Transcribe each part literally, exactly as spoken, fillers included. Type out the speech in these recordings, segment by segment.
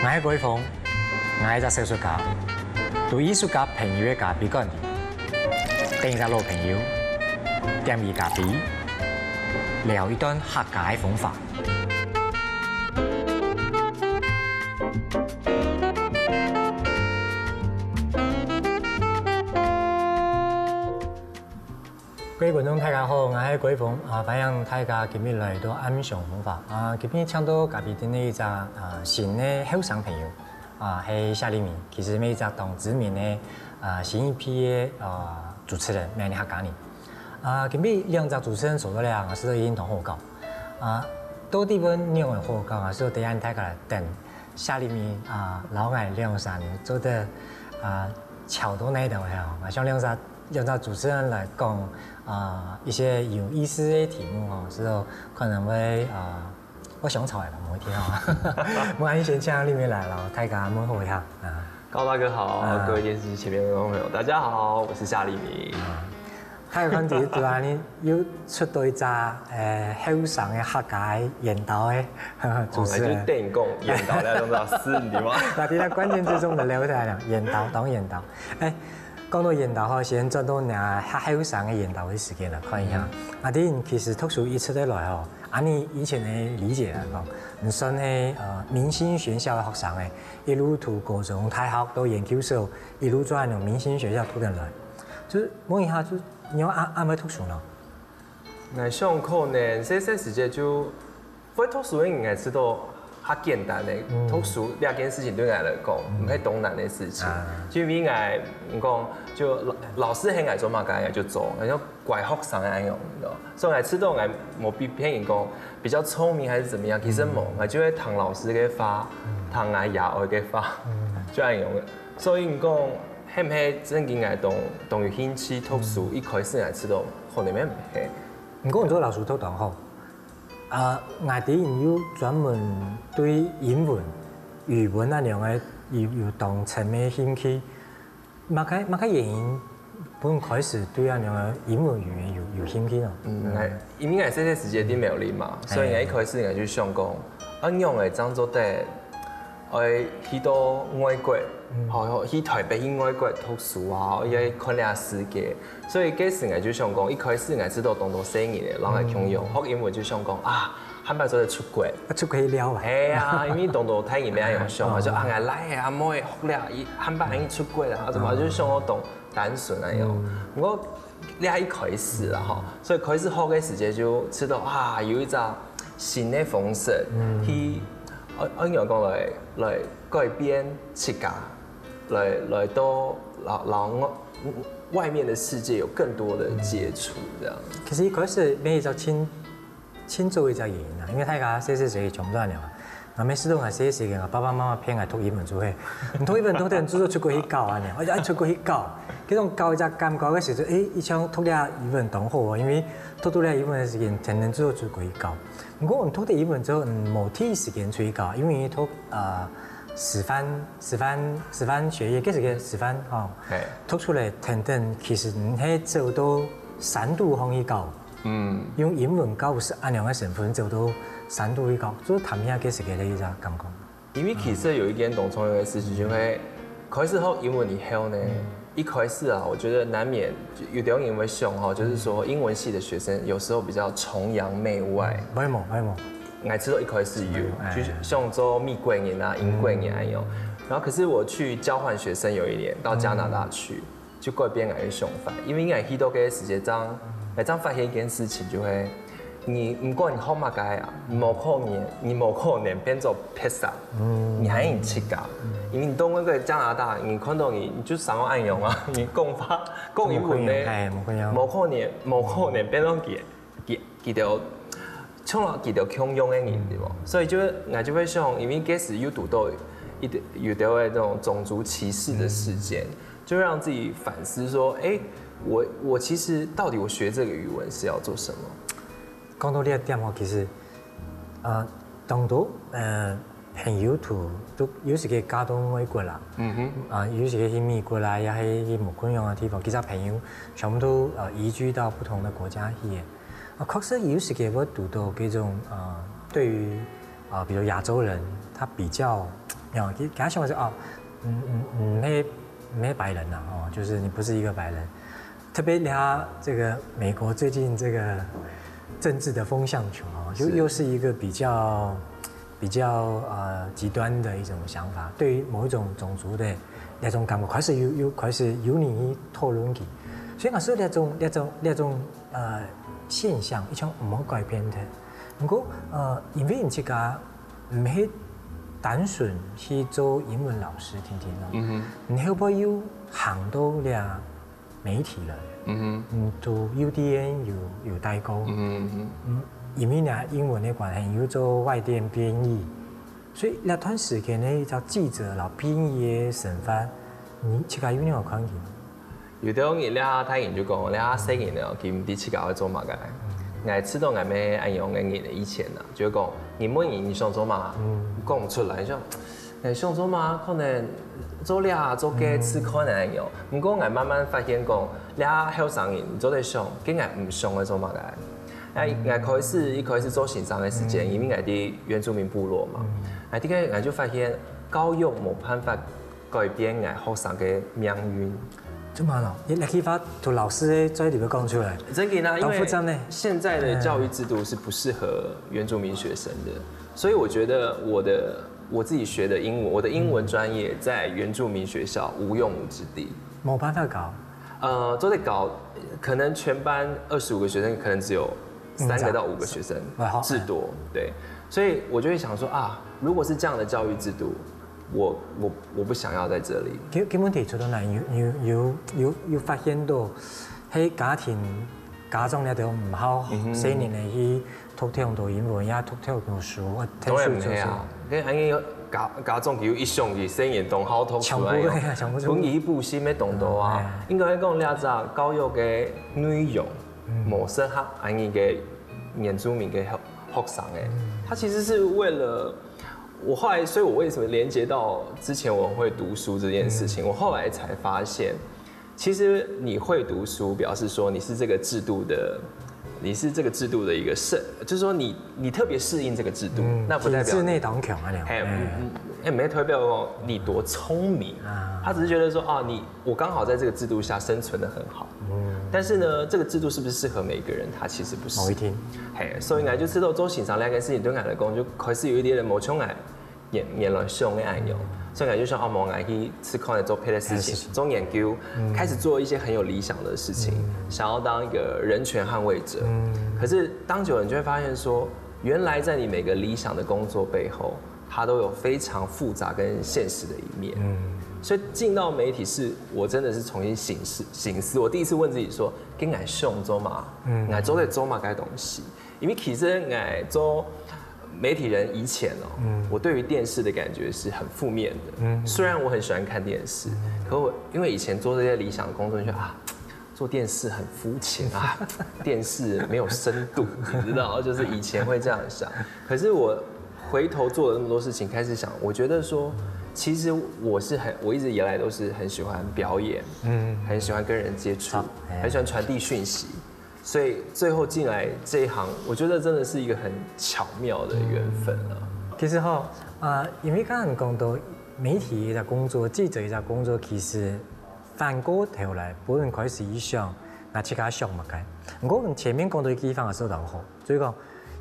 𠊎係改峰，𠊎係隻小說家，在藝術家朋友个咖啡館裡，等一隻老朋友，點佢咖啡，聊一段客家个風華。 各位觀眾，大家好，𠊎係改峰，啊，歡迎大家今日來到暗香文化。啊，今日請到咖啡廳个一隻，啊，新个後生朋友，啊，係夏立明，其實乜一隻當知名个，啊，新一批个，啊，主持人，乜係客家人。啊，今日兩隻主持人坐到這，啊，實在已經當好搞。啊，到底愛仰般好搞啊？所以等一下大家來等 夏立明啊，摎𠊎兩儕人做得啊，巧到哪位去哦？𠊎想兩儕兩儕主持人來講啊，一些有意思个題目哦，所以可能會啊，會相吵个吧，某一天哦。𠊎還先請立明來，摎大家問候一下啊。高大哥好，啊。各位電視機前面的觀眾朋友，大家好，我是夏立明。啊。 大家看第一段呢，又出到一隻，呃，後生个客家个緣投个主持人。哦，就電影講緣投，那種是你嗎？那聽到關鍵字中的留下來了，緣投，當緣投。哎，講到緣投吼，先轉到你較後生个緣投个時間來看一下。嗯。啊，你其實讀書一直以來吼，按你以前个理解來講，你算係，呃，明星學校个學生个，一路讀高中、大學到研究所，一路轉到明星學校讀等來。就是問一下，就是 你有恁，恁會讀書呢？𠊎想可能細細時節就會讀書个人，𠊎知道較簡單个，嗯。讀書這件事情對𠊎來講，嗯。毋係當難个事情。啊。就因為𠊎，你講，就老，老師喊𠊎做麼个，𠊎就做，𠊎像乖學生恁樣，你知道。所以𠊎知道𠊎無比別人講比較聰明還是怎麼樣，其實無，嗯。𠊎就會聽老師个話，嗯。聽𠊎爺哀个話，嗯。就恁樣个。所以你講， 係毋係正經𠊎當，當有興趣讀書，嗯。一開始𠊎知道可能乜毋係。毋過你做老師讀當好，啊，𠊎知你有專門對英文、語文恁樣个有，有當深个興趣。麼个，麼个原因分你開始對恁樣个英文語言有，有興趣呢？嗯，𠊎，因為𠊎細細時節在苗栗嘛，嗯。所以𠊎一開始𠊎就想講，啊，仰會正做得 愛去到外國，嗯。吼，去台北去外國讀書啊，愛看這世界。所以該時𠊎就想講，一開始𠊎知道當多細人仔，摎𠊎共樣，嗯。學英文就想講，啊，下擺做得出國。啊，出國去尞啊。係啊，因為當多大人乜恁樣想嘛，嗯。就啊，𠊎倈仔阿妹仔學了，佢下擺愛出國了，啊，怎麼就想到當單純恁樣。嗯。毋過 這一開始啦吼，所以開始學个時節就知道啊，有一隻新个方式，嗯。去，呃，呃，仰般講來，來改變自家，來，來到，摎，摎外，外面的世界有更多的接觸，這樣。其實一開始乜一隻盡 盡早一隻原因啊，因為大家細細時節全部都恁樣啊。𠊎乜試著𠊎細細時節，𠊎爸爸媽媽騙𠊎讀英文就係，你讀英文讀等就出國去搞恁樣，而且愛出國去搞，該種搞一隻感覺个時節，誒，一向讀這英文當好哦，因為讀讀這英文个時間，天天就出國去搞。毋過你讀了英文之後，嗯，無第一時間出去搞，因為讀，呃，師範，師範，師範學院，該時个師範吼，嘿。讀出來天天，其實你係走到山肚項去搞。 嗯。用英文教師恁樣个身份走到山肚去搞，就談一下該時个一隻感覺。因為其實有一件當重要的事情，就係開始學英文以後呢，嗯。一開始啊，我覺得難免有點人會想吼，就是說英文系的學生有時候比較崇洋媚外。嗯，會無，會無。𠊎知道一開始有，哎。就是想做美國人啊、英國人恁樣。然後可是我去交換學生有一年到加拿大去， 就改變𠊎个想法，因為𠊎去到該个時節正，𠊎正發現一件事情，就係你毋管你學麼个啊，無可能，你無可能變做別儕，你還係你自家。因為你到該个加拿大，你看到你，你就生到恁樣啊，你講話，講英文呢，無可能，哎，無可能。無可能，無可能變到佢。 佢，佢兜，像佢兜共樣个人，對無？所以就，𠊎就會想，因為該時又堵到一點，有兜个那種種族歧視的事件，就讓自己反思說，誒，我，我其實到底我學這個語文是要做什麼？講到這一點吼，其實，呃，當多，呃，朋友都，都有時間嫁到外國啦，嗯哼。啊，有時間去美國啦，也係去無共樣个地方，其他朋友全部都，呃，移居到不同的國家去了。 啊，確實有時間會堵到這種，呃，對於，啊，比如亞洲人，他比較哦，其实给他想的是哦，嗯嗯嗯，那那白人呐、哦，就是你不是一个白人，特别他这个美国最近这个政治的风向球哦，又又是一个比较比较呃极端的一种想法，对于某一种种族的那种感觉，开始有有开始有你讨论起，所以我说那种那种那种呃现象，一向没改变的。不过呃，因为你这个。毋係單純去做英文老師定定咯。嗯哼。你後背又行到這媒體了，嗯哼。嗯，讀 U D N 有有代過，嗯哼。嗯，因為你英文的關係，又做外電編譯，所以那段時間呢，一隻記者摎編譯的生活，你自家有哪看見？ 有兜人這下大人就講，這下細人哦，佢毋知自家愛做麼个。𠊎知道𠊎乜恁樣个人以前啊，就講，你問人你想做麼，講毋出來，想，𠊎想做麼，可能做這做該試看恁樣。毋過𠊎慢慢發現講，這下後生人做得想，跟𠊎毋想个做麼个。𠊎𠊎開始一開始做先生个時間，因為𠊎在原住民部落嘛，𠊎第一個𠊎就發現教育無辦法 改變𠊎學生个命運。做麼咯？你你去發讀老師个在裡面講出來，真的啊，因為當複雜呢。現在的教育制度是不適合原住民學生的，所以我覺得我的我自己學的英文，我的英文專業在原住民學校無用武之地。沒辦法搞。呃，做得搞，可能全班二十五个學生，可能只有三个到五个學生，嗯，至多，對。所以我就會想說啊，如果是這樣的教育制度， 我我我不想要在這裡。根根本提出到哪有有有有有發現到，係家庭家長咧都毋好，細人仔去讀忒多英文，也讀忒多書，啊，讀書做事。當然毋係啊，因為恁樣家家長佢有一想佢細人當好讀書，全部都係啊，全部都係。分佢去補習乜當多啊。應該講這隻教育个內容，無適合恁樣个原住民个學學生誒，他其實是為了 我後來，所以我為什麼連接到之前我很會讀書這件事情？我後來才發現，其實你會讀書，表示說你是這個制度的，你是這個制度的一個適，就是說你你特別適應這個制度，那不代表體制內當強啊，嘿，嗯嗯，也沒代表說你多聰明，他只是覺得說啊，你我剛好在這個制度下生存得很好，但是呢，這個制度是不是適合每一個人？他其實不是。某一天，嘿，所以𠊎就知道做先生這件事情對𠊎來講，就開始有一點點無像𠊎 原原來想个恁樣，所以𠊎就想，哦，無，𠊎去試看做別个事情，做研究，開始做一些很有理想的事情，想要當一個人權捍衛者。可是當久了，你就會發現說，原來在你每個理想的工作背後，它都有非常複雜跟現實的一面。所以進到媒體是我真的是重新審視審視，我第一次問自己說，跟𠊎想做麼，𠊎做得做麼个東西？因為其實𠊎做 媒體人以前哦，我對於電視的感覺是很負面的。雖然我很喜歡看電視，可我因為以前做這些理想的工作，就覺得啊，做電視很膚淺啊，電視沒有深度，你知道，就是以前會這樣想。可是我回頭做了那麼多事情，開始想，我覺得說，其實我是很，我一直以來都是很喜歡表演，嗯，很喜歡跟人接觸，很喜歡傳遞訊息。 所以最後進來這一行，我覺得真的是一個很巧妙的緣分啊。其實吼，啊，因為剛剛講到媒體一個工作，記者一個工作，其實反過頭來，本人開始去想，𠊎自家想麼个。毋過前面講到一個地方也說到好，所以講，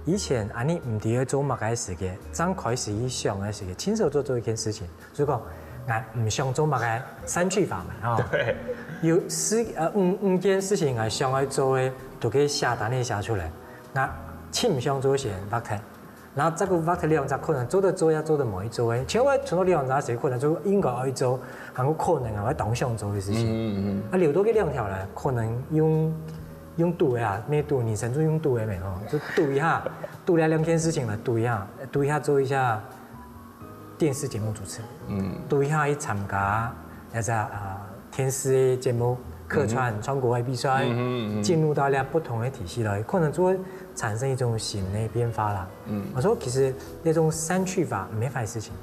以前恁樣毋知愛做麼个時間，正開始去想个時間，親手做做一件事情。 所以講，𠊎毋想做麼个三句法嘛，吼。對。有四呃五五件事情𠊎想愛做个，都可以寫單仔寫出來。𠊎盡毋想做个先畫忒，然後再過畫忒兩隻可能做得做也做得無愛做个，像𠊎賰到兩隻係可能就應該愛做，還有可能𠊎會當想做个事情。嗯嗯。啊，留到該兩條咧，可能用用賭个啊，乜賭，人生就用賭个咩吼，就賭一下，賭這兩件事情來賭一下，賭一下做一下 電視節目主持人，嗯，都要去參加那隻啊電視的節目客串全國的比賽，進入到了不同的體系來，可能就會產生一種新的變化啦。嗯，我說其實那種刪去法沒壞事情，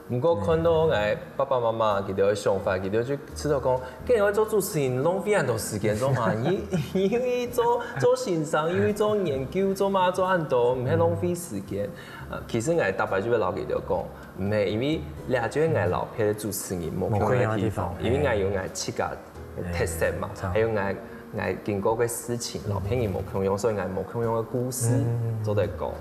毋過看到𠊎爸爸媽媽佢兜个想法，佢兜就知道講，既然愛做主持人，浪費恁多時間做麼个？你你又去做做先生，又去做研究，做麼个做恁多，毋係浪費時間？啊，其實𠊎逐擺就會摎佢兜講，毋係，因為這就係𠊎摎別个主持人無共樣个地方，因為𠊎有𠊎自家个特色嘛，還有𠊎𠊎經過个事情，摎別人無共樣，所以𠊎無共樣个故事做得講。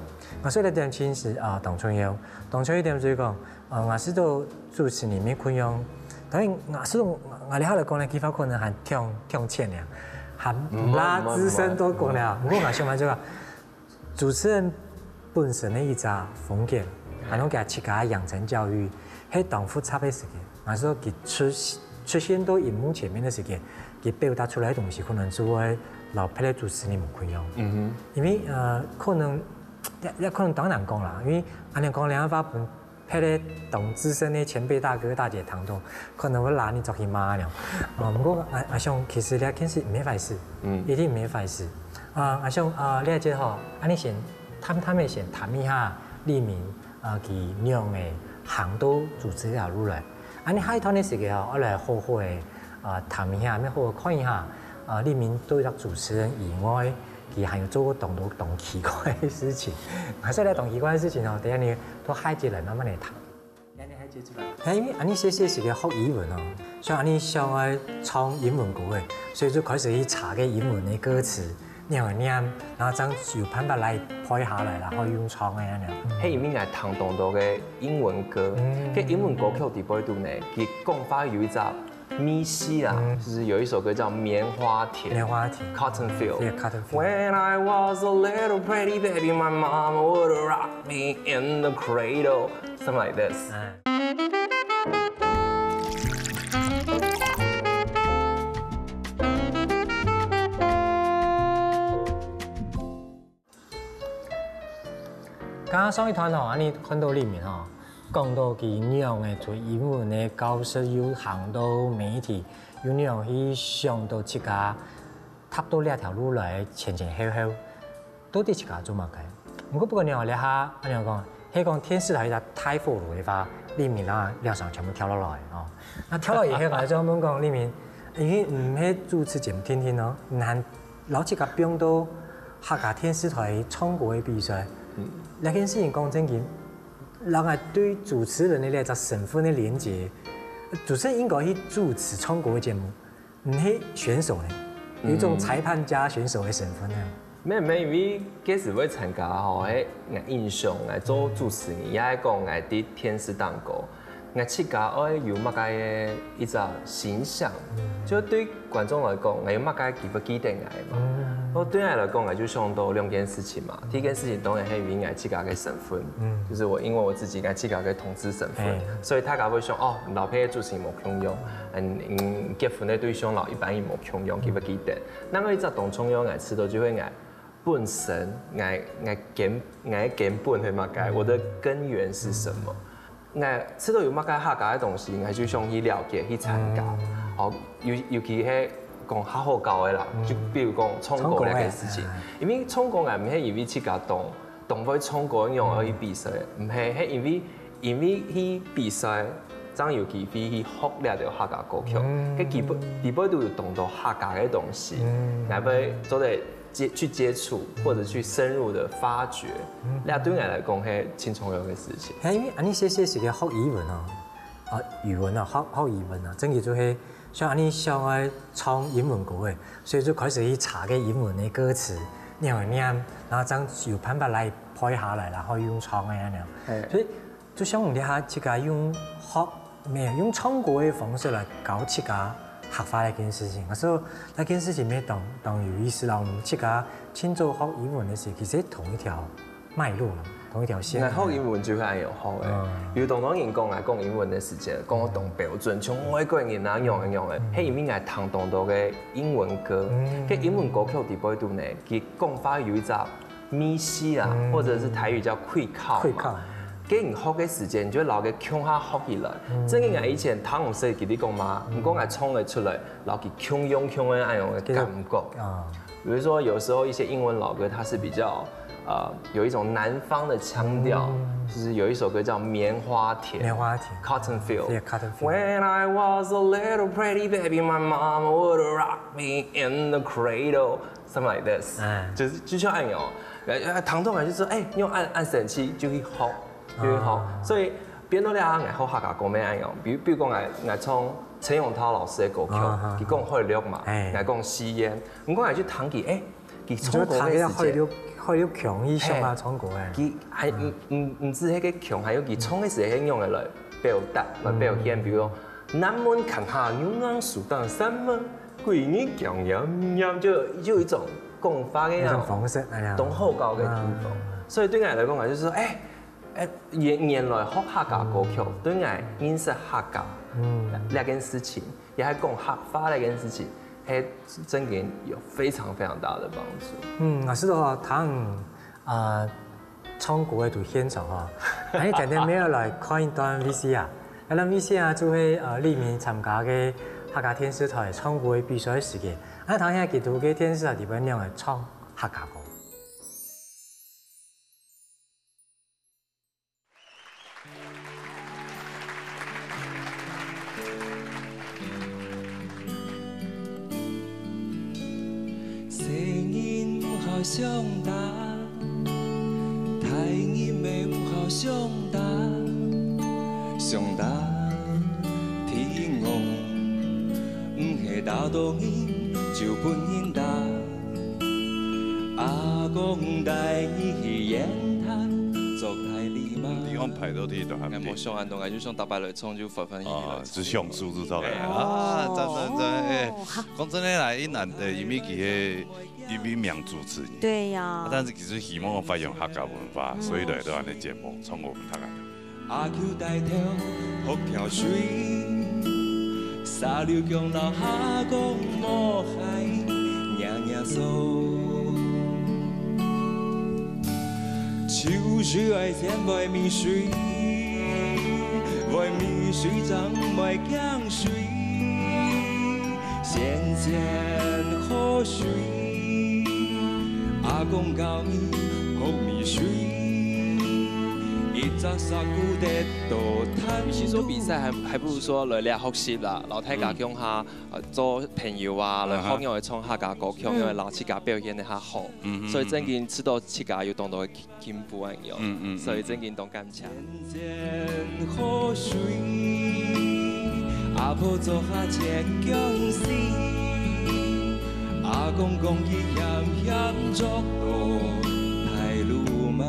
啊，所以這點其實啊，當重要，當重要一點就係講，呃，𠊎試著主持人無共樣，當然𠊎試著𠊎這下來講呢，技法可能還忒忒淺了，還毋罅資深到講了。毋過𠊎想法就係，主持人本身个一隻風格，還有佢自家个養成教育，係當複雜个事情。𠊎試著佢出出現到螢幕前面个時間，佢表達出來个東西可能就會摎別个主持人無共樣。因為呃，可能也也可能當難講啦，因為恁樣講，兩个話分別个當資深个前輩大哥大姐聽著，可能會拉你出去罵了。呃，毋過𠊎𠊎想，其實這件事毋係壞事，一定毋係壞事。啊，𠊎想啊，這節吼，恁樣先談談个先談一下立明啊，佢仰仔行到主持這條路來。恁樣下一段个時間吼，愛來好好个啊談一下，愛好好看一下啊，立明對這主持人以外，佢還有做過當多當奇怪个事情。啊，所以這當奇怪个事情吼，等下你到下一節來慢慢來談。等下你還接出來。因為恁樣細細時間學語文哦，所以恁樣想愛唱英文歌个，所以就開始去查个英文个歌詞，念一念，然後正有辦法來背下來，然後用唱个恁樣。係因為𠊎聽當多个英文歌，該英文歌曲裡背肚呢，佢講話有一隻 咪西啊，就是有一首歌叫《棉花田》，棉花田，Cotton Field。Yeah, Cotton Field。When I was a little pretty baby, my mama would rock me in the cradle, something like this。剛剛上一段吼，恁樣看到立明吼，講到佢仰仔對英文个教室又行到媒體，又仰去想到自家踏到這條路來前前後後，到底自家做麼个？毋過不管仰仔，這下恁樣講，係講電視台一隻大火爐个話，立明啊，這上全部跳落來哦。那跳落以後，𠊎就問講，立明，因為毋係主持節目定定哦，你還摎自家放到客家電視台唱歌个比賽，這件事情講正經， 讓𠊎對主持人个這隻身份个連結，主持人應該去主持唱歌个節目，毋係選手呢，有一種裁判加選手个身份呢。無無，因為該時會參加吼，係𠊎印象，𠊎做主持人，也係講𠊎在電視當中，𠊎自家愛有麼个个一隻形象，就對 觀眾來講，𠊎有麼个佢會記得𠊎嘛？哦，對𠊎來講，𠊎就想到兩件事情嘛。第一件事情當然係因為𠊎自家个身份，就是我因為我自己𠊎自家个同志身份，所以大家會想，哦，摎別个主持人無共樣，嗯，結婚个對象摎一般人無共樣，佢會記得。另外一隻當重要，𠊎試著就係𠊎本身，𠊎𠊎根𠊎个根本係麼个，我的根源是什麼？ 𠊎試著有麼个客家个東西，𠊎就想去了解、去參加。哦，尤尤其係講較好搞个啦，就比如講唱歌這个事情。因為唱歌𠊎毋係因為自家當當會唱歌樣而去比賽，毋係，係因為因為去比賽，正有機會去學這條客家歌曲。該基本基本都有當多客家个東西，𠊎會做得 接去接觸或者去深入的發掘，這對𠊎來講係盡重要个事情。係因為恁樣細細時个學語文哦，啊語文啊，學學語文啊，正經就係像恁樣想愛唱英文歌个，所以就開始去查个英文个歌詞，念一念，然後正有辦法來背下來，然後用唱个恁樣。所以 就像你這下自家用學，無用唱歌个方式來教自家客話這件事情，𠊎試著這件事情乜當當有意思啦。𠊎自家盡早學語文个時，其實同一條脈絡啦，同一條線。𠊎學語文就係恁樣學个，有當多人講𠊎講英文个時節，講到當標準，像外國人啊樣个樣个，係因為𠊎聽當多个英文歌，該英文歌曲裡背肚呢，佢講話有一隻 咪西啊，或者是台語叫氣口嘛。氣口。該你學个時節，你就會摎佢共下學起來。正經𠊎以前聽毋識佢在講麼个，毋過𠊎唱得出來，摎佢共樣共樣恁樣个感覺。啊，比如说，有时候一些英文老歌，它是比较呃有一种南方的腔调，就是有一首歌叫《棉花田》，棉花田，Cotton Field。对，Cotton Field。 When I was a little pretty baby, my mama would rock me in the cradle, something like this。哎就是就像按鈕，呃，糖豆奶就说，哎，用按按神器就会好，就会好。所以变到了啊，我好客家歌咩按鈕，比如比如讲，我我唱陈永涛老师的歌曲，啊哈佢讲海陆嘛，哎我讲吸烟，我讲我去弹佢，哎，佢唱歌你就弹个海个时间。陆海陆腔，一想啊，唱歌哎。佢还毋毋毋止迄个腔，还有佢唱个时係用个来表达、来表现，比如说，南门看下牛郎苏打山门，鬼你讲呀呀，就就有一种讲法个那种那种方式，哎呀，懂后高个地方。嗯所以对我来讲啊，就是说，哎哎，原原来学客家歌曲，对我认识客家，嗯，那件事情，也还讲客话那件事情，还真个有非常非常大的帮助。嗯，老师的话，他很呃唱歌个都现场哈，哎，今天没有来看一段VCR，那段VCR就会呃立明参加个客家电视台唱歌个比赛个时间，那他现在给读个电视台里边用来唱客家歌。 細人毋好相打，大人乜毋好相打。相打，天公，毋係打到人，就分人打。阿公帶你去雁潭，做大鱸鰻。你看排到第一段，哎，無想恁多，就想逐擺來唱就歡歡喜喜來唱。啊，就想做就做个啊，赞赞赞！哎，讲真个啦，伊难得，因为佢个因为名主持人，对呀啊，但是其实希望发扬客家文化，所以来到咱的节目，唱歌客家。阿舅帶頭學跳水，沙溜強老阿公無害，娘娘手。秋水愛先會沬水，會沬水正會降水，先先好水。阿公教你學沬水，一隻石牯跌倒攤。与其说比赛，还还不如说来聊学习啦。然后大家共下呃做朋友啊，来学样来唱客家歌曲，样来让自家表现得较好。所以正经知道自家有当多个进步恁样，嗯嗯所以正经当感谢。先好水，阿婆做下前恭喜，阿公讲佢險險捉到大鱸鰻。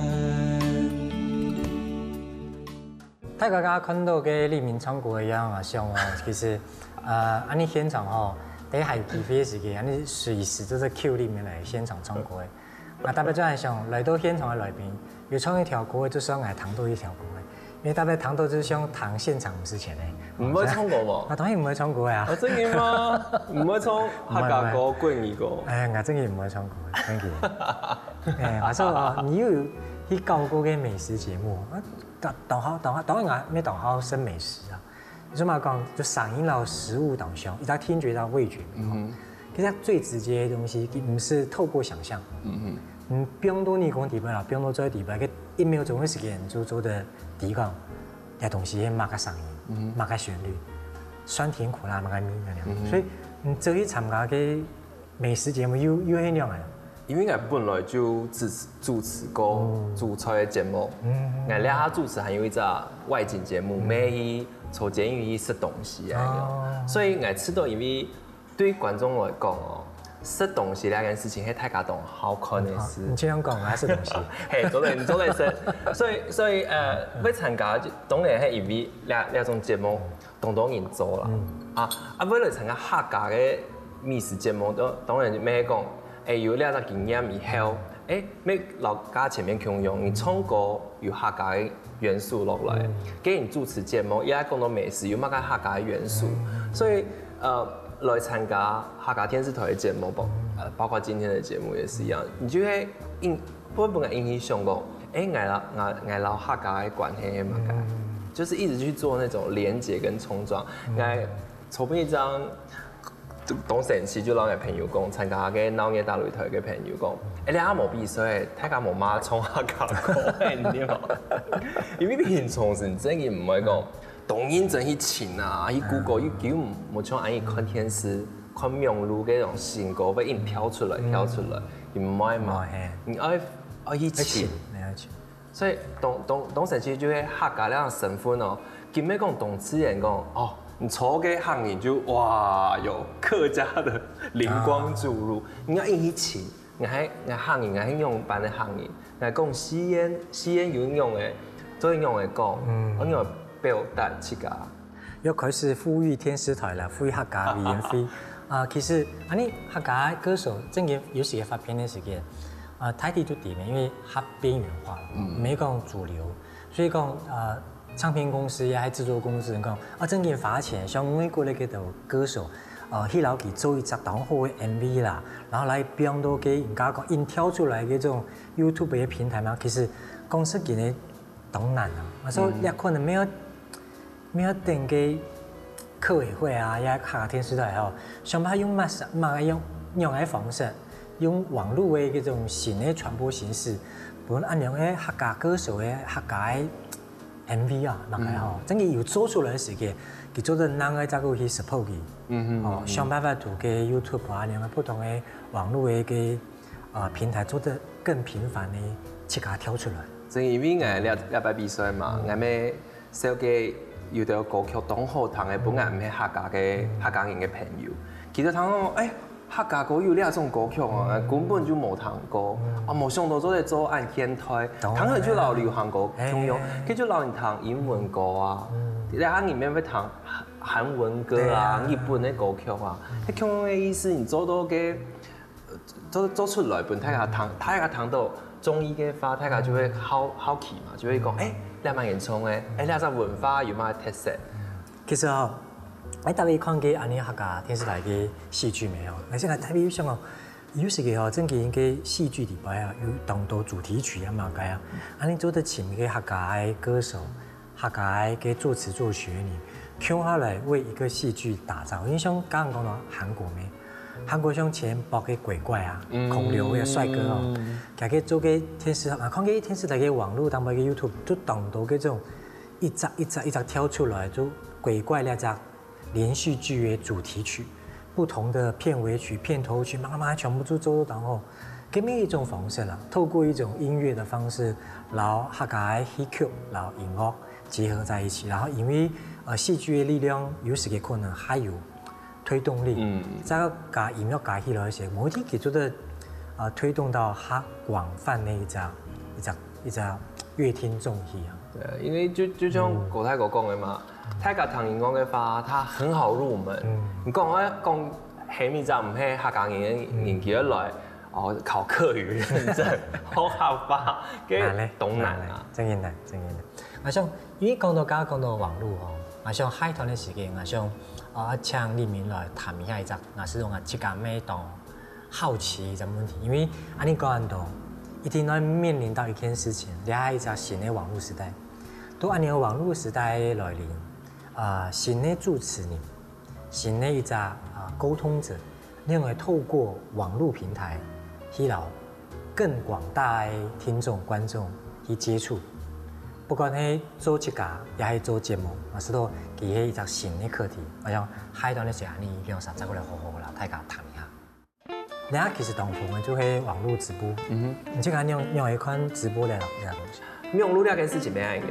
大家刚刚看到个立明唱歌个样啊，像哦，其实呃，安尼现场吼，等下有机会个时间，安尼随时都是 cue 立明来现场唱歌个。那特别最想来到现场个来宾，有唱一条歌，就算来谈到一条歌个，因为特别谈到就是想谈现场个事情呢。你毋会唱歌无？啊，当然毋会唱歌呀啊，。真个吗？你毋会唱客家歌、国语歌？哎，我真个毋会唱歌，真个。哎，我说哦，你有去搞过个美食节目啊？当当好，当好，当然啊，没当好生美食啊。你怎么讲？就声音到食物当中，一直听觉到味觉没有？其实它最直接的东西，不是透过想象。嗯嗯。嗯，不用多你讲底背啦，不用多做底背，个一秒钟的时间就做得抵抗，那东西那个声音，那个旋律，酸甜苦辣那个味道。所以你这一参加个美食节目又又很亮啊。因为我本来就主持主持过主菜个节目，我这下主持还有一只外景节目，每日坐捷运去食东西啊，所以我知道，因为对观众来讲哦，食东西这件事情，系大家都好看的事。你尽量讲啊，食东西。嘿，做得你做得食，所以所以呃，要参加就当然系因为这这种节目，当多人做啦。啊啊，为了参加客家个美食节目，当当然就没讲，哎，有这个经验以后，哎，没老家前面共样，你唱歌有客家个元素落来，给你主持节目，也讲到美食有么个客家个元素，所以呃，来参加客家电视台的节目，包呃包括今天的节目也是一样，你就会印。本本来印象讲，哎，我老我我老客家个关系嘛，就是一直去做那种连接跟冲撞。我昨天一张當時就摎𠊎朋友講，參加該鬧熱大擂台个朋友講：「哎，你阿無比賽，大家無嘛唱客家歌，你知無？」因為平常時真个毋會講，當認真去尋啊，去Google，又根本無像恁樣看電視、看網路該種新歌會硬跳出來、跳出來，你毋會嘛？你愛愛去尋。你愛尋。所以當當當時其實就係客家這樣身份哦，根本講當自然講哦，你坐該客人就哇有客家的靈光注入，你愛一起請，你還你客人，你還用班的客人，來講四縣四縣有用的，做用的講，嗯，用的表達自家。又開始呼籲電視台了，呼籲客家委員會。啊，其實，恁呢客家歌手正經有時个發片个時間，啊，大體都點个，因為較邊緣化了，嗯，沒講主流，所以講，呃，唱片公司也還製作公司講，啊，正經發錢，像美國那個的歌手，呃，去老佢做一隻當好个M V啦，然後來放到給人家講，硬跳出來个這種YouTube个平台嘛，其實講實在个，當難啊，所以也可能沒有。 沒有等个客委會啊，也客家電視台吼，想辦法用麼麼个用用个方式，用網路个這種新个傳播形式，分恁樣个客家歌手个客家个M V啊，麼个吼，正經有做出來个時間，佢做得拿个再過去support佢，嗯哼，哦，想辦法同个YouTube啊，恁樣个不同个網路个个呃平台做得更頻繁个自家跳出來。正因為𠊎這這擺比賽嘛，𠊎乜 紹介有兜歌曲當好聽个，本來毋係客家个客家人个朋友，佢兜聽講，哎，客家歌有這種歌曲哦，根本就無聽過，啊，無想到做得做恁現代，聽起來就摎流行歌共樣，佢就摎你聽英文歌啊，這下人乜會聽韓文歌啊，日本个歌曲啊，係共樣个意思，你做到个 做做出來分大家聽，大家聽到中意个話，大家就會好好奇嘛，就會講，哎，這麼嚴重个，哎，這隻文化有麼个特色？其實哦，哎，大家看過恁呢客家電視台个戲劇沒有？而且呢，特別想哦，有時个哦，正經个戲劇裡背啊，有當多主題曲啊嘛，該啊，恁呢做得請个客家个歌手。 客家个作詞作曲呢，共下來為一個戲劇打造。因為像剛剛講到韓國咩，韓國像前播个鬼怪啊，孔劉个帥哥哦，佢个做个電視啊，看个電視台个網路當中个YouTube都當多个這種一隻一隻一隻跳出來，就鬼怪那隻連續劇个主題曲，不同的片尾曲、片頭曲，慢慢全部都做到當好。 該麼一種方式啦，透過一種音樂的方式，然後客家个戲曲，然後音樂結合在一起，然後因為呃戲劇的力量，有時个可能還有推動力，嗯，再加音樂加起來一些，某一天佢做得呃推動到較廣泛的一隻一隻一隻樂聽眾去啊。對，因為就就像國泰哥講个嘛，大家聽音樂个話，它很好入門。你講我講係毋係毋係客家人个人佢來。 哦，考客語認證，好好吧，該當難啊。正經難，正經難。𠊎想，因為講到剛剛講到網路吼，𠊎想下一段个時間，𠊎想啊，請立明來談一下一隻，𠊎係講𠊎自家乜當好奇一隻問題，因為恁呢講恁多，一定會面臨到一件事情，這係一隻新个網路時代。在恁呢个網路時代來臨，啊，新个主持人，新个一隻啊溝通者， 你會透過網路平台去摎更廣大个聽眾、觀眾去接觸。不管係做自家，也係做節目，𠊎試著佢係一隻新个課題。𠊎想下一段个時間，你兩儕再過來好好摎大家談一下。等下其實當紅个就係網路直播，嗯哼，你這個仰仰會看直播个這個東西？網路這個事情無恁樣。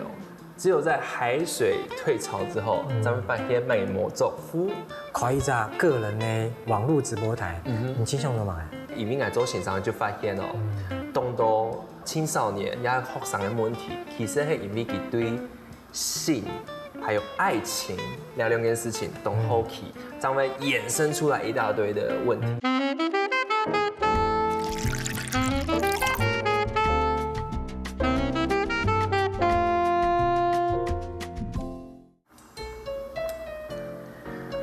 只有在海水退潮之後，咱們發現乜無做夫。開一隻個人个網路直播台，你清楚了嗎？因為𠊎做先生就發現哦，當多青少年也學生个問題，其實係因為佢對性還有愛情這兩件事情當好奇，正會衍生出來一大堆的問題。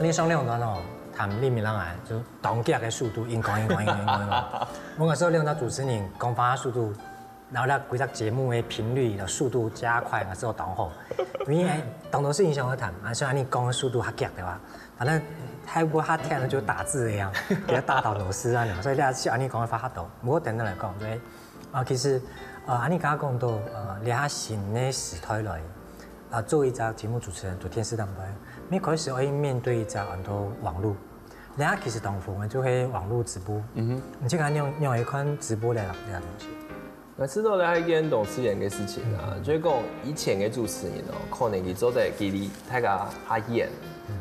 你上兩段哦，談立明摎𠊎就當遽个速度，硬講硬講硬講硬講。𠊎感覺兩個主持人講話个速度然後呢，規隻節目个頻率、速度加快，嘛，做當好。因為當多事情想要談，啊，所以你講个速度較遽，對吧？反正還不過他聽了就打字一樣，給他打倒螺絲啊，所以你還是按呢講个話較多。不過等等來講，對，啊，其實，呃，按呢剛剛講到，呃，這下新个時代來，啊，做一隻節目主持人，做電視台，你開始會面對一隻很多網路，這下其實當紅个就係網路直播。嗯哼，你這個樣樣會看直播這這東西。 𠊎知道這係一件當自然个事情啊，就係講以前个主持人哦，可能佢做得佢離大家較遠，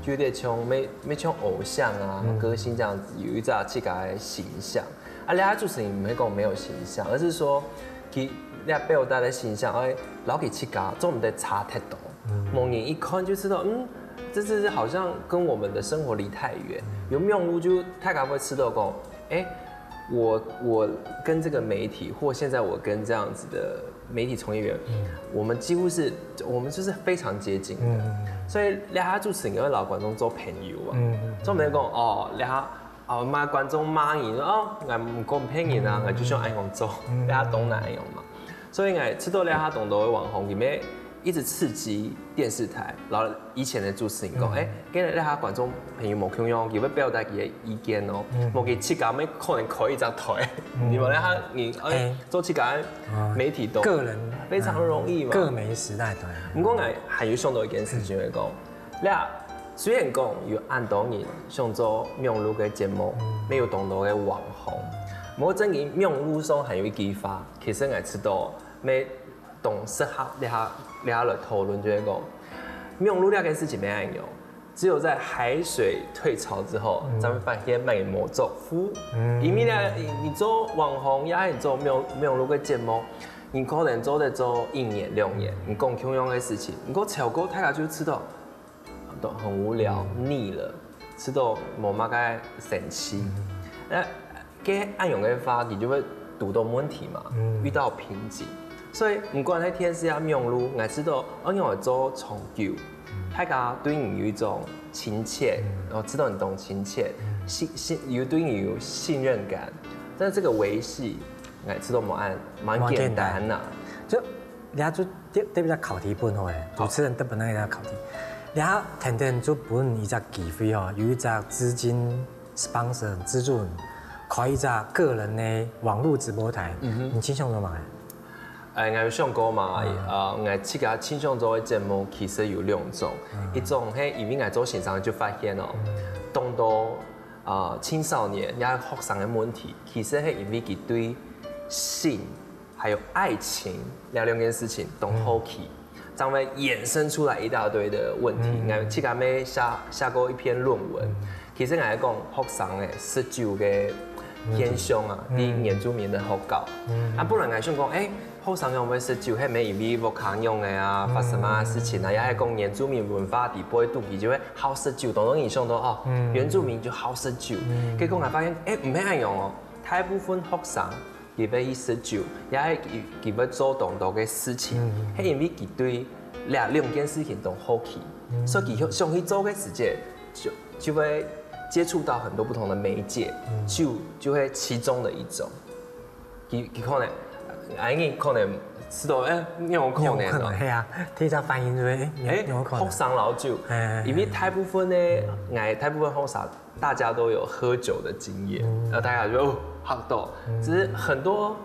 就有點像，沒沒像偶像啊、歌星這樣子，有一隻自家个形象。啊，這下主持人毋係講沒有形象，而是說佢這表達个形象，哎，摎佢自家做毋得差忒多。無人一看就知道，嗯，這這這好像跟我們的生活離太遠。有網路就大家會知道講，哎， 我我跟這個媒體，或現在我跟這樣子的媒體從業員，我們幾乎是，我們就是非常接近的。所以這下主持人會摎觀眾做朋友啊，做朋友講哦，這下哦罵觀眾罵你哦，𠊎毋講騙人啊，𠊎就想恁樣做，這下當然恁樣嘛。所以𠊎知道這下當多个網紅，佢們一直刺激電視台，然後以前个主持人講，哎，今日這下觀眾朋友無共樣，佢會表達佢个意見哦，無佢自家乜可能開一隻台，你們那你哎做自家媒體都个人非常容易嘛。各媒時代對。毋過𠊎還有想到一件事情，就係講，這雖然講有恁多人想做網路个節目，也有當多个網紅，毋過正經網路上還有一句話，其實𠊎知道，乜當適合這下這下來討論，就係講，網路這件事情乜恁樣，只有在海水退潮之後，才會發現乜無作為。因為呢，你你做網紅，也係你做網網路个節目，你可能做得做一年兩年，你講共樣个事情，毋過超過大家就知道，都很無聊、膩了，知道無麼个神奇。那該恁樣个話，你就會堵到問題嘛，遇到瓶頸。所以毋管係電視啊、網路，𠊎知道，恁樣做長久，大家對你有一種親切，然後知道你當親切，信信有對你有信任感，但是這個維繫，𠊎知道無恁蠻簡單呐。就 這下就特特別个考題分好誒，主持人特別个考題。這下天天就分你一隻機會哦，有一隻資金 sponsor 資助你，開一隻個人个網路直播台，你盡想做麼个？哎，𠊎有想過嘛，呃，𠊎自家盡想做个節目其實有兩種，一種係因為𠊎做先生就發現哦，當多啊青少年也學生个問題，其實係因為佢對性 還有愛情這兩件事情當好奇，正會衍生出來一大堆的問題。𠊎自家乜寫寫過一篇論文，其實𠊎講學生个食酒个現象啊，在原住民个學校。啊，本來𠊎想講，誒，學生仰會食酒，係毋係因為屋下仰个啊，發生麼个事情啊，也係講原住民文化底背肚皮就會好食酒，當多人想到哦，原住民就好食酒。結果𠊎發現，誒，毋係恁樣哦，大部分學生 佢會去食酒，也係佢佢會做當多个事情，係因為佢對這兩件事情當好奇，所以佢想去做个時節，就就會接觸到很多不同的媒介，酒就會其中的一種。佢佢可能，哎，你可能知道，誒，你有可能哦。有可能，係啊，第一隻反應就係，誒，你有可能。學生摎酒，因為大部分呢，𠊎大部分學生 大家都有喝酒的經驗，那大家就哦好多。只是很多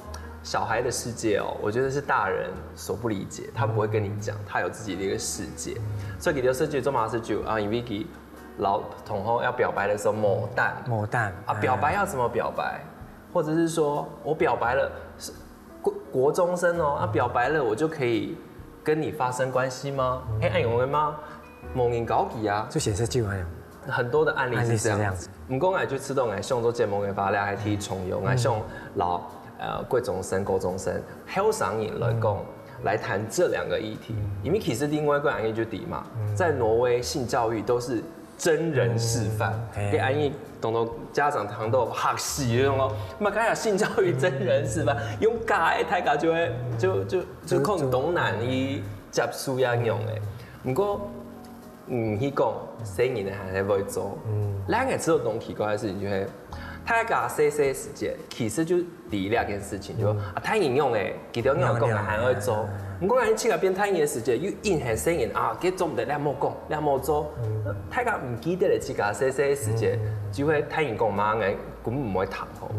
小孩的世界哦，我覺得是大人所不理解，他不會跟你講，他有自己的一個世界。所以佢就設計做麼个事就啊，因為佢摎同學要表白的時候無膽，無膽啊，表白要怎麼表白？或者是說我表白了，是國國中生哦，啊表白了我就可以跟你發生關係嗎？係恁樣个嗎？無人教佢啊。就先食酒恁樣。 很多的案例是這樣子。毋過𠊎就知道𠊎想做節目个話，𠊎還提重用，𠊎想摎呃國中生、高中生、後生人來講，來談這兩個議題。因為其實另外一個案例就知嘛，在挪威性教育都是真人示範，該案例當多家長聽到嚇死，就講，麼个啊性教育真人示範，用假个大家就會就就就可能當難去接受恁樣个。毋過 嗯，去講，細人仔還係會做。嗯，𠊎也知道當奇怪个事情，就係大家細細時節，其實就理解這件事情，就啊，大人樣誒，佢兜樣講，𠊎還愛做。毋過，𠊎自家變大人个時節，又硬係細人啊，佢做毋得，你莫講，你莫做。大家毋記得了，自家細細時節，就會大人講嘛，𠊎根本毋會聽吼。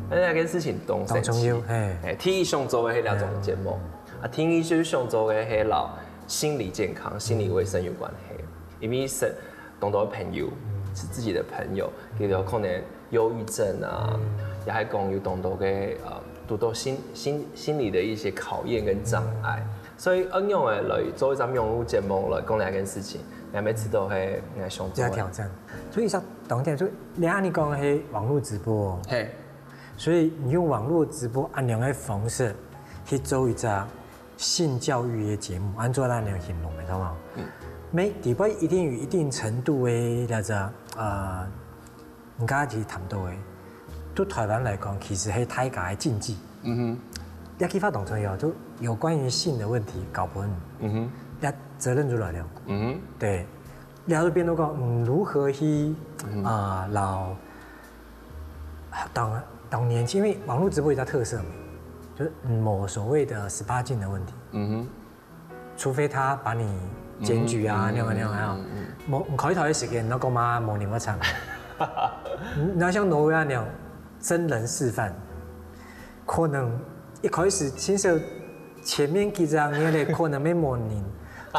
那這件事情當神奇。哎，第一想做个係這種節目，啊，第二就想做个係摎心理健康、心理衛生有關係，因為是當多朋友，是自己的朋友，佢兜可能憂鬱症啊，也還講有當多个呃，堵到心心心理的一些考驗跟障礙，所以恁樣誒來做一隻網路節目來講這件事情，𠊎每次都會來想做。這挑戰。所以說，當天就你按你講个係網路直播，嘿，所以你用網路直播恁樣个方式去做一隻性教育个節目，按照咱个形容个，懂嗎？嗯，每禮拜一定有一定程度个那隻呃。 你剛才其實談到的，對台灣來講，其實係大家个禁忌。嗯哼。這句話當重要，就有關於性的問題，搞不好，嗯哼，這責任就來了。嗯哼。對，然後就變到講，嗯，如何去啊，老當當年輕，因為網络直播有一個特色嘛，就是無所謂的十八禁的問題。嗯哼。 除非他把你檢舉啊，那樣那樣啊，無開頭个時間，那个嘛無人會參。那像挪威那樣真人示範，可能一開始牽涉前面幾隻月咧，可能沒無人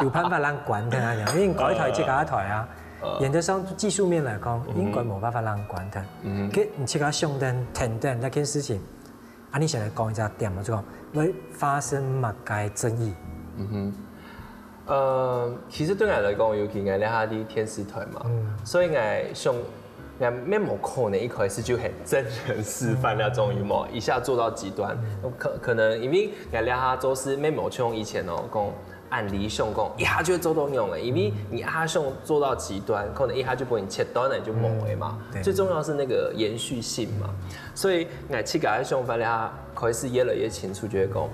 有辦法讓關他那樣，因為開頭這個台啊，原則上技術面來講，應該無辦法讓關他。可你這個上等、天等那件事情， 啊，你先來講一下點嘛，就講會發生麼个爭議？嗯哼，呃，其實對𠊎來講，尤其𠊎這下在電視台嘛，所以𠊎想，𠊎乜無可能一開始就很真人示範那種，有無？一下做到極端，可可能因為𠊎這下做事乜無像以前哦，講 恁理想講，一下就會做到恁樣个，因為你一下想做到極端，可能一下就分你切斷了，就無了嘛。最重要是那個延續性嘛。所以，𠊎自家个想法咧，開始越來越清楚，就係講，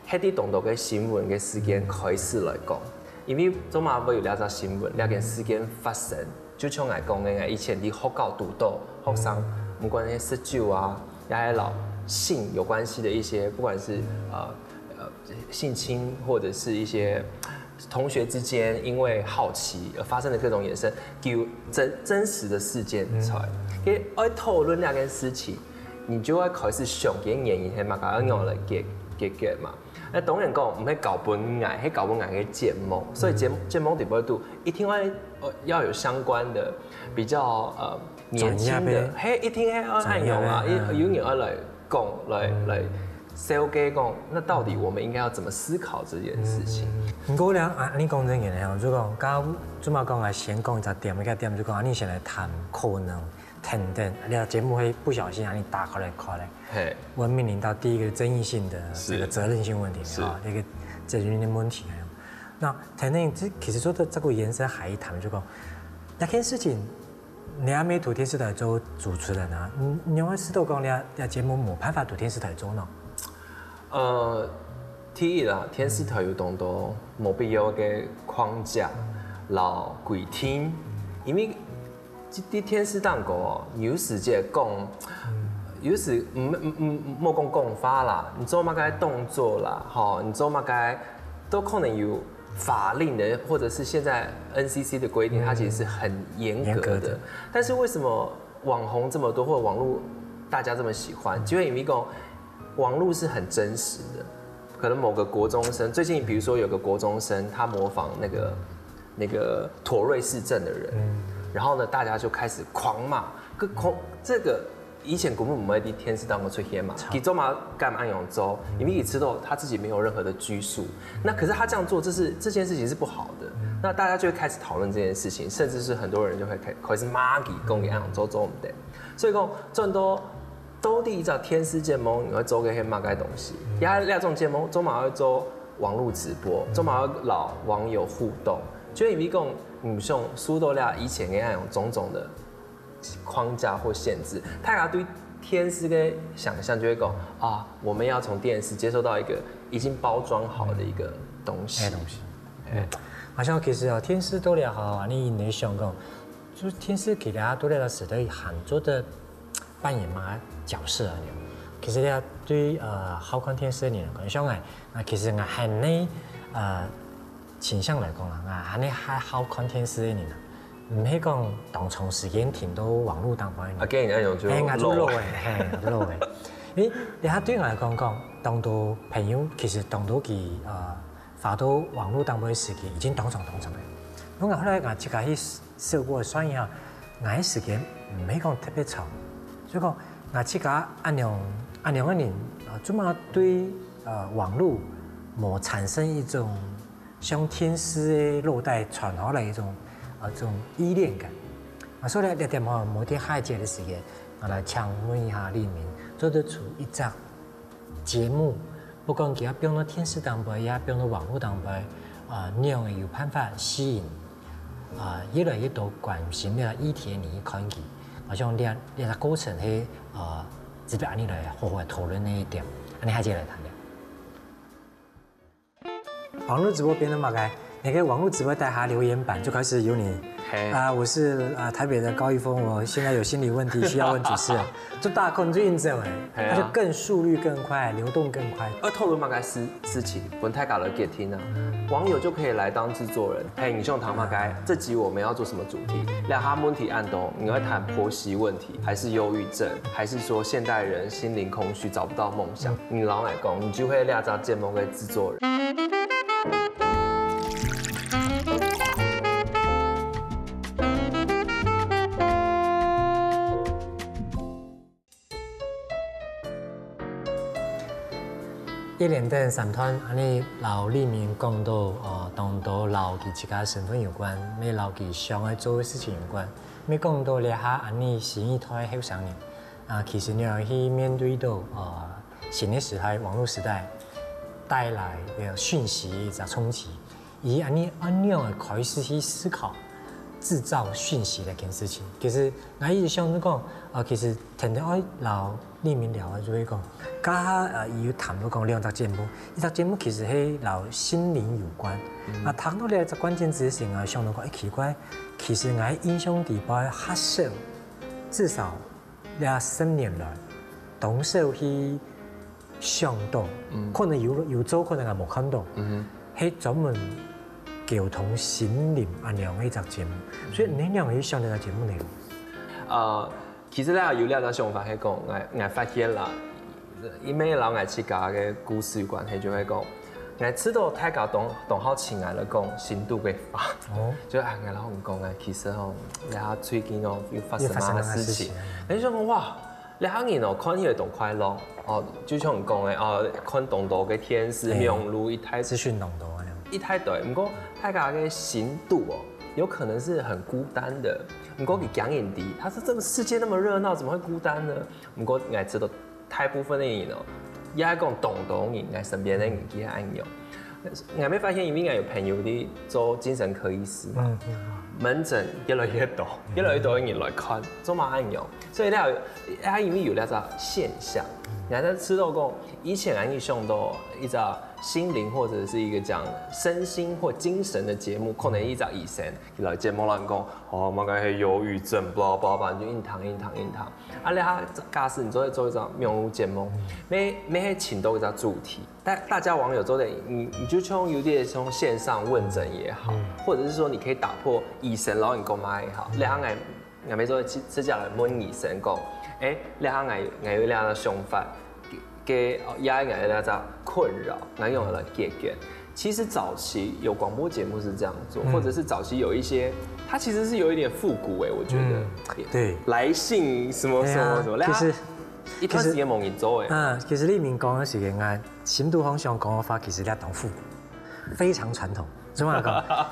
係對當多个新聞个事件開始來講，因為做麼會有這隻新聞，這件事件發生，就像𠊎講个，𠊎以前在學校堵到學生，毋管係食酒啊，也係摎性有關係的一些，不管是呃呃性侵或者是一些同學之間因為好奇而發生的各種衍生，有真真實的事件出來，所以愛討論這件事情，你就會開始想佢个原因係麼个，愛仰來解解決嘛。那當然講，毋係交分𠊎，係交分𠊎个節目，所以節節目底背肚一定會呃要有相關的比較呃年輕的，嘿，一定係愛恁樣啊，有人愛來講，來來紹介講，那到底我們應該要怎麼思考這件事情？毋過咧，啊，你講真个咧，就講，剛剛這馬講啊，先講一隻點，一個點就講，啊，你先來談可能 等等，你看節目會不小心啊，你打開來看咧，嘿，文明領導第一個爭議性的這個責任性問題啊，一個責任的問題啊。那等等，這其實說到這個延伸還一談，就講那件事情，你還沒讀電視台做主持人啊，你你會知道講你你節目無辦法讀電視台做呢？呃，第一啦，電視台有當多無必要个框架、摎規定，因為 這在電視當中哦，有時節講，有時毋毋毋莫講講法啦，你做麼个動作啦，吼，你做麼个都可能有法令的，或者是現在N C C的規定，它其實是很嚴格的。嚴格的。但是為什麼網紅這麼多，或者網路大家這麼喜歡？就會因為講，網路是很真實的，可能某個國中生，最近比如說有個國中生，他模仿那個那個妥瑞氏症的人，然後呢，大家就開始狂罵，這個以前根本毋會在電視當中出現嘛，佢做麼个敢恁樣做，因為佢知道他自己沒有任何的拘束。那可是他這樣做，這是這件事情是不好的，那大家就會開始討論這件事情，甚至是很多人就會開開始罵佢，講佢恁樣做做毋得。所以講，做到到底一隻電視節目，你會做个係麼个東西？也這種節目做麼个會做網路直播，做麼个會摎網友互動？就因為講，毋想受到了以前个那種種種的框架或限制，大家對電視个想像就會講啊，我們要從電視接受到一個已經包裝好的一個東西。哎，東西。嗯，好像其實哦，電視都了好啊，你你想講，就是電視其實都了時代喊做的扮演麼个角色恁樣。其實這對呃好看電視个人來講，像𠊎，那其實𠊎還係呃傾向來講啦，𠊎還係還好看電視个人啊，毋係講當長時間停到網路頂方个人。啊，跟你那種就嘿，𠊎就老老誒，嘿，𠊎就老誒。因為這下對𠊎來講講，當多朋友其實當多佢呃發到網路頂背个時間已經當長當長了。我後來𠊎自家去試過算一下，𠊎个時間毋係講特別長，所以講𠊎自家恁樣恁樣个人，呃，做麼對呃網路無產生一種像電視个落帶傳下來一種呃這種依戀感。啊，所以呢，這點吼，某天下一節个時間，啊來請問一下立明，做得出一隻節目，不管佢愛放到電視頂背，也放到網路頂背，啊，仰會有辦法吸引啊越來越多關心這个議題个人去看佢。我想這這个過程係啊，值得恁樣來好好討論个一點，恁樣下一節來談了。網路直播變成麼个？你可以網路直播底下留言板就開始有你。嘿啊，我是啊台北的高一峰，我現在有心理問題需要問主持人，就大家就應徵哎，嘿啊那就更速率更快，流動更快。要討論麼个事事情，分大家來決定啊。網友就可以來當製作人，嘿，你想談麼个？這集我們要做什麼主題？讓他問題恁多，你要談婆媳問題，還是憂鬱症，還是說現代人心靈空虛，找不到夢想？你老實講，你就會這隻節目个製作人。 一連等三段，恁樣摎立明講到，呃，當多摎佢自家身份有關，乜摎佢想愛做个事情有關，乜講到這下恁樣新一代後生人，啊，其實你愛去面對到，呃，新个時代、網路時代帶來个訊息个衝擊。 佢恁樣恁樣个開始去思考製造訊息這件事情。其實𠊎一直想著講，啊，其實天天愛摎立明聊个就係講，剛剛呃，佢有談到講兩隻節目，一隻節目其實係摎心靈有關。啊，談到這隻關鍵字時，𠊎想到講，誒，奇怪，其實𠊎印象底背較少，至少這十年來，當少去 想到，可能有有做，可能也無看到，係專門溝通心靈恁樣个一隻節目。所以你仰會想到這節目內容？呃，其實咧有這隻想法係講，𠊎𠊎發現啦，因為摎𠊎自家个故事有關係，就係講，𠊎知道大家當當好奇𠊎來講心肚个話，哦，就哎，𠊎摎你講啊，其實吼，這下最近哦又發生又發生麼个事情麼个事情，你就講哇。 這下人哦，看起來當快樂哦，就像你講个哦，看當多个電視、嘿網路一大資訊當多恁樣。一大堆，毋過大家个心肚哦，有可能是很孤單的。毋過佢驚人知，他說這個世界那麼熱鬧，怎麼會孤單呢？毋過𠊎知道大部分个人哦，也係講當多人，𠊎身邊个人佢係恁樣。𠊎會發現，因為𠊎有朋友在做精神科醫師嘛，嗯，門診越來越多，越來越多个人來看，做麼个恁樣？所以咧，啊，因為有這隻現象，然後知道講，以前啊，你想到一隻心靈或者是一個講身心或精神的節目，可能一隻醫生來節目來講，哦，麼个係憂鬱症，blah blah blah，你就硬談硬談硬談。啊，你下假使你做做一隻網路節目，每每係尋到一隻主題，大大家網友做得，你你就像有點像線上問診也好，或者是說你可以打破醫生摎你講麼个也好，然後來 𠊎乜做得直接來問醫生講，誒，這下𠊎𠊎有這樣个想法，个也𠊎有這隻困擾，𠊎仰般來解決？其實早期有廣播節目是這樣做，或者是早期有一些，它其實是有一點復古誒，我覺得。對，來信什麼什麼什麼，其實一開始也無人做誒。嗯，其實立明講个時間，𠊎心肚方向講个話，其實也當復古，非常傳統。怎麼講？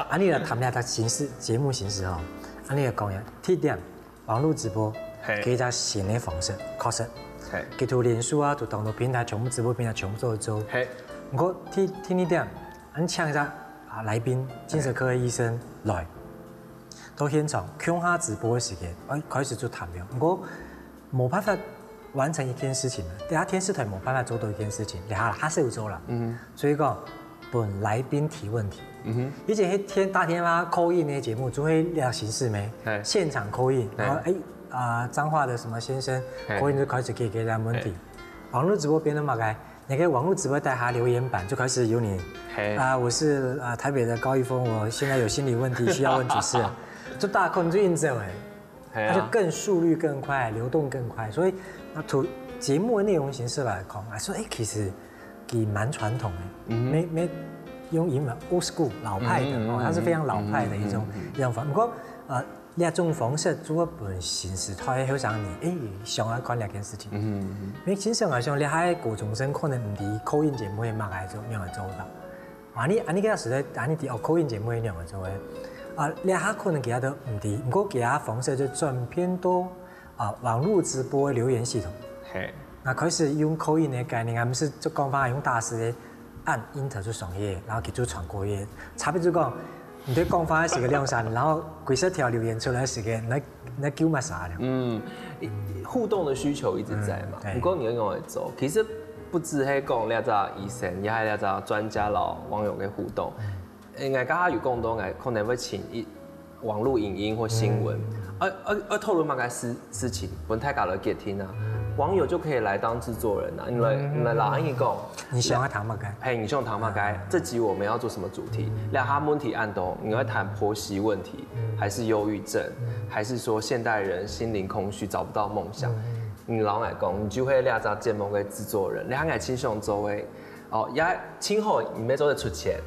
啊，你來談一下它形式，節目形式哦。啊，你來講一下，第一點，網路直播，嘿給一隻新的方式，確實。嘿，佢同臉書啊，同當多平台全部直播平台全部做一做。嘿，毋過第第二點，恁請一隻啊來賓，精神科醫生來，到現場共下直播个時間，哎，開始就談了。毋過無辦法完成一件事情了，等下電視台無辦法做到一件事情，你下下手做了。嗯，所以講，分來賓提問題。嗯哼，以前係電打電話call in个節目，就係這形式咩？嘿現場call in，然後哎，啊彰化的什么先生，口音就开始给给人问题。网络直播变得嘛该，那个网络直播底下留言板就开始有你。啊，我是啊台北的高一峰，我现在有心理问题需要问主持人，就大家可能就应征哎，他就更速率更快，流动更快，所以那图节目的内容形式来讲啊，说哎其实也蛮传统的，没没用英文 old school 老派的哦，它是非常老派的一种一种方，不过呃。 這種方式做分新時代个後生人，誒，想愛看這件事情。嗯，因為正常來講，這下个高中生可能毋知口音節目係麼个做，仰般做法。啊，你啊，你个時代，啊，你知哦，口音節目係仰般做个。啊，這下可能其他都毋知，毋過其他方式就轉變到啊網络直播个留言系統。嘿，那開始用口音个概念，啊，毋係就講話用打字个，按 Enter 就上去，然後佢就傳過去。差別就講， 你對講話个時間兩三，然後幾十條留言出來个時間，那那叫麼儕了？嗯，互動的需求一直在嘛。不過你要用來做，其實不只係講這隻醫生，也係這隻專家摎網友个互動。應該剛剛有講到，𠊎可能會請一網路影音或新聞，而而而討論麼个事事情，分大家來決定啊。網友就可以來當製作人啊，你來你來摎𠊎講，你想要談麼个？嘿，你想談麼个？這集我們要做什麼主題？那他問題恁多，你要談婆媳問題，還是憂鬱症，還是說現代人心靈空虛，找不到夢想？你摎𠊎講，你就會這隻節目个製作人，你還愛親像做个，哦，也親好你沒做得出錢，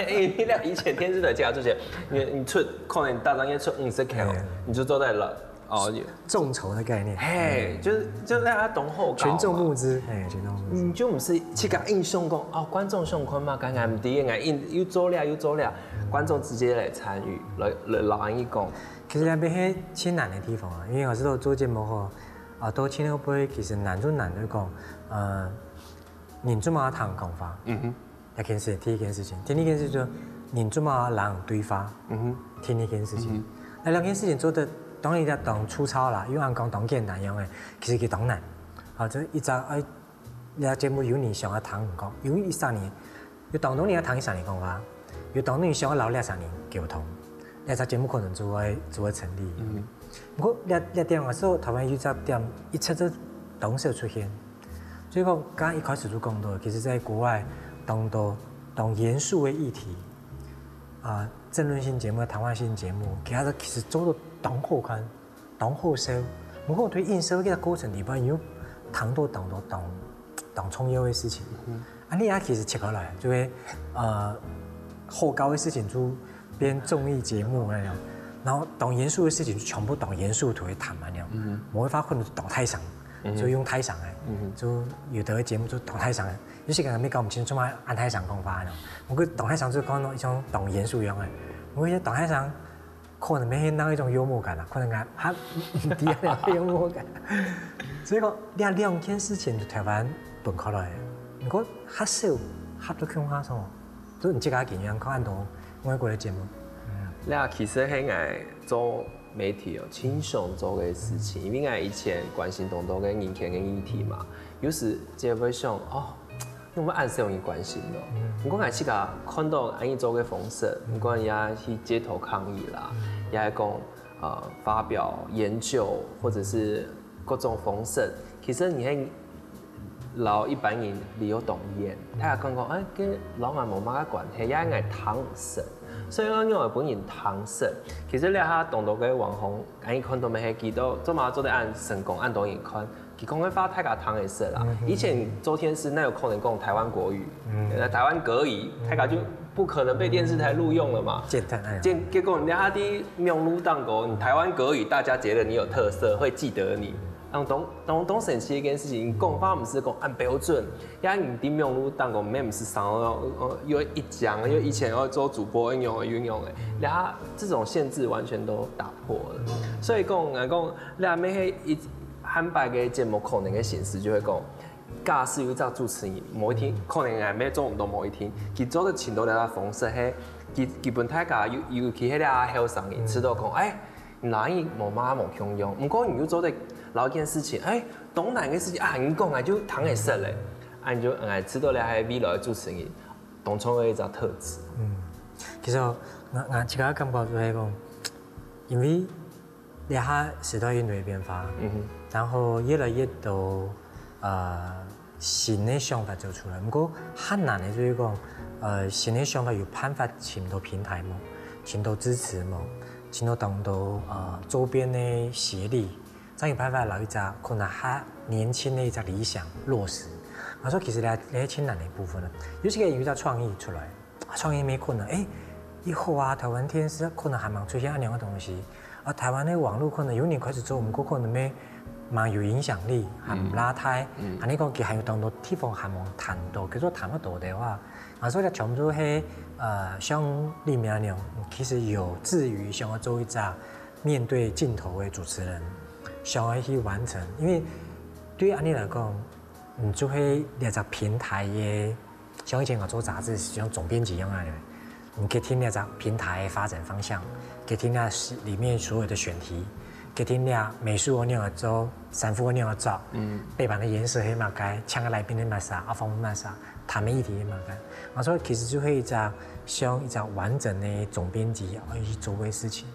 因為以前電視台加出錢，你你出可能大專業出五十 K，你就做得了。 哦，眾筹的概念，嘿，就是就是大家懂后群众募资，哎，群众募资，你就毋使去甲硬想讲哦，观众想看嘛，刚刚毋对，硬又做了又做了，观众直接来参与，来来来一讲。其实那边是最难的地方啊，因为有时候做节目吼，啊，都听到会其实难就难就讲，呃，你做嘛听讲法，嗯哼。 一件事，第一件事情，第二件事就，你做嘛人对话，嗯哼，第二件事情，那两件事情做得，当然也当粗糙啦，又按讲当简单样诶，其实佢当难，啊，这一张哎，你节目有你想要听讲，有一三年，有当多人要听一三年讲话，有当多人想要老两三年沟通，那只节目可能就会就会成立。嗯，不过那那点个时候，台湾有只点一直都当少出现。 所以讲，刚刚一开始就讲到，其实在国外，当多当严肃的议题，啊，政论性节目、谈话性节目，其他的其实做得当好看，当好笑。不过对应社会个过程里边，有谈到当多当当重要的事情。啊，你也其实切过来，就会呃，好搞的事情就 变综艺节目那样，然后当严肃的事情就全部当严肃就会谈嘛那样，嗯，某一发可能当大声，就用大声哎，就有的节目就当大声，有些人没搞不清楚嘛，按大声讲话那样，我个当大声就讲到一种当严肃一样哎，我个当大声可能没那一种幽默感啊，可能啊，他第二种幽默感，所以讲两两件事情台湾本靠来，不过还是有合作共下什么。 都你自家经验看到外国的节目。那其实係𠊎做媒体哦，亲身做个事情，因为𠊎以前关心当多个人权个议题嘛，有时就会想哦，因为俺是容易关心咯。不过俺自家看到俺一做个方式，不管也去街头抗议啦，也系讲呃发表研究，或者是各种方式，其实你系 摎一般人離有當遠，大家感覺哎，該摎𠊎無麼个關係，也𠊎聽毋識。所以講，仰會分人聽識？其實這下當多个網紅，𠊎看到乜係幾多，做麼做得恁成功，恁多人看。佢講个話大家聽會識啦。以前做電視，哪有可能講台灣國語？呃，台灣國語，大家就不可能被電視台錄用了嘛。簡單哎。結結果人家在網路當中，你台灣國語，大家覺得你有特色，會記得你。 當當當當神奇一件事情，講話毋係講恁標準，也你在網路當中，乜毋係想要呃又一講，又以前要做主播一樣一樣的，然後這種限制完全都打破了。所以講來講，你還沒一坦白个節目可能个形式就會講，假使有一隻主持人，某一天可能還沒做毋到某一天，佢做得請到這個方式，係基基本大家尤尤其係這後生人，知道講，哎。 哪有無嘛無共樣，毋過你又做得摎一件事情，哎，當難个事情啊，你講啊就聽會識咧，啊你就哎知道咧，還未來个主持人當重要一隻特質。嗯，其實我我自家感覺就係講，因為這下時代越來越變化，嗯哼，然後越來越多呃新的想法走出來。毋過較難的就係講，呃新的想法有辦法尋到平台無？尋到支持無？尋到當多呃周邊的協力，正有辦法摎一隻可能較年輕的一隻理想落實。啊，所以其實這這係盡難的部分了。有時个有一隻創意出來，創意無可能，誒，以後啊，台灣電視可能還吂出現恁樣个東西，啊，台灣个網路可能有人開始做，毋過可能無吂有影響力，還毋拉大。嗯，恁樣講，佢還有當多地方還吂談到，叫做談得到个話，啊，所以全部都係呃像立明恁樣，其實有志於想要做一隻面對鏡頭的主持人，想要去完成，因為對於恁樣來講，你就係這隻平台个。 像以前𠊎做雜誌，像總編輯一樣啊，你決定這隻平台發展方向，決定那裡面所有的選題，決定那美術愛仰般做，衫褲愛仰般著，嗯，背板个顏色係麼个，請个來賓係麼儕，啊，訪問麼儕，談个議題係麼个。啊，所以其實就係一隻像一隻完整个總編輯愛去做个事情。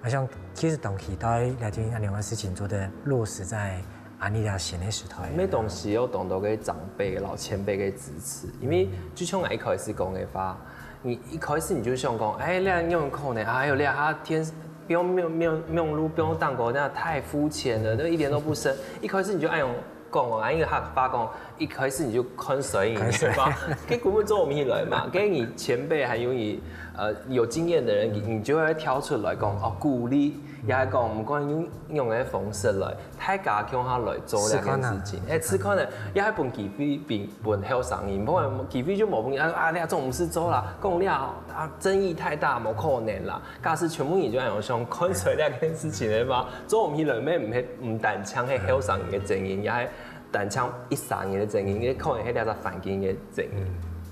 𠊎想其實當期待這種恁樣个事情做得落實在恁樣个新个時代。每當時有當多个長輩、老前輩个支持，因為就像𠊎一開始講个話，你一開始你就想講，哎，這樣可能，哎喲，這下電視，不用，不用，不用，不用錄，不用蛋糕，那太膚淺了，那一點都不深。一開始你就恁樣講哦，啊，因為客話講，一開始你就看衰人，看衰，對吧？該根本做毋起來嘛，該你前輩還有你，呃，有經驗的人，你，你就會跳出來講，哦，鼓勵，也係講，毋管用用个方式來，大家共下來做這件事情。試看啊。哎，試看呢，也係分機會分分後生人，不然機會就無分啊，啊，這種毋使做啦，講了啊，爭議太大，無可能啦。 假使全部人就恁樣想看衰這件事情个話，做毋起來，乜毋係毋單淨係後生人个責任，也係單淨一儕人个責任，也可能係這隻環境个責任。嗯，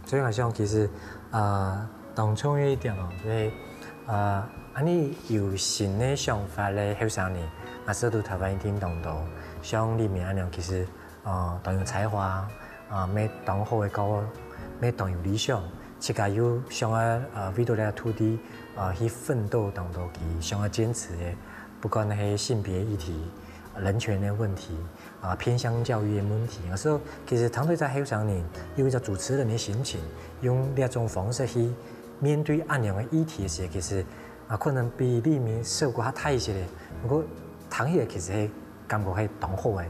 所以𠊎想其實，呃，當重要一點哦，就係，呃，恁樣有新个想法个後生人，啊，受到台灣一定當多，像立明恁樣，其實 呃，當有才華，啊，乜當好个高，乜當有理想，自家又想要，呃，為著這土地，呃，去奮鬥當多佢想要堅持个，不管係性別議題、人權个問題，啊，偏鄉教育个問題。所以其實談到一隻後生人，有一隻主持人个心情，用這種方式去面對恁樣个議題个時候，其實，啊，可能比立明受過較大一些个，不過談起來其實係 感覺係當好个。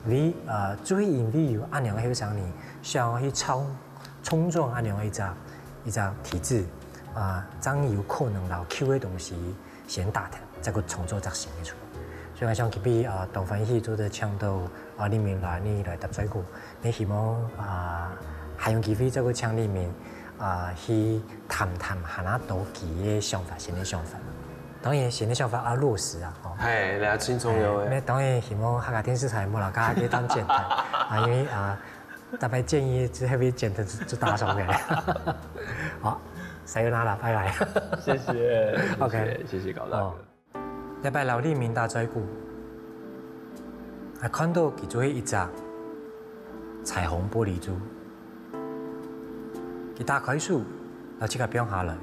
因為，呃，就係因為有恁樣个後生人想要去衝，衝撞恁樣个一隻，一隻體制，啊，正有可能摎舊个東西先打掉，再去創造一隻新个出來。所以𠊎想今晡日，呃，當歡喜做得請到，呃，立明來，你來答嘴鼓，乜希望，呃，還有機會再去請立明，呃，去談談還較多佢个想法，新个想法。 當然，新个想法愛落實啊，吼。係，這盡重要个。哎，該當然希望客家電視台無摎大家去談剪輯啊，因為啊，逐擺建議之後會剪輯就，就打爽个。好，さよなら，拜拜。謝謝，OK。謝謝，謝謝高大哥。哦。這擺摎立明打嘴鼓，還看到佢就係一隻彩虹玻璃珠。 佢打開手，摎自家放下來。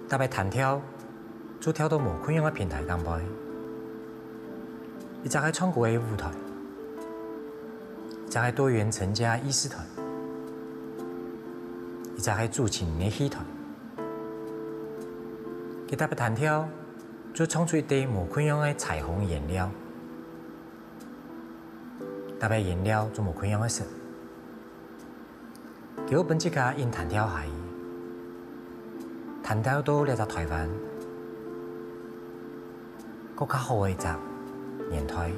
逐擺彈跳，就跳到無共樣个平台頂背。一隻係唱歌个舞台，一隻係多元成家个議事台，一隻係抒情个戲台。佢逐擺彈跳，就創出一塊無共樣个彩虹顏料。 逐擺顏料就無共樣个色。佢會分自家引彈跳下去，彈跳到這隻台灣，過較好个一隻年代。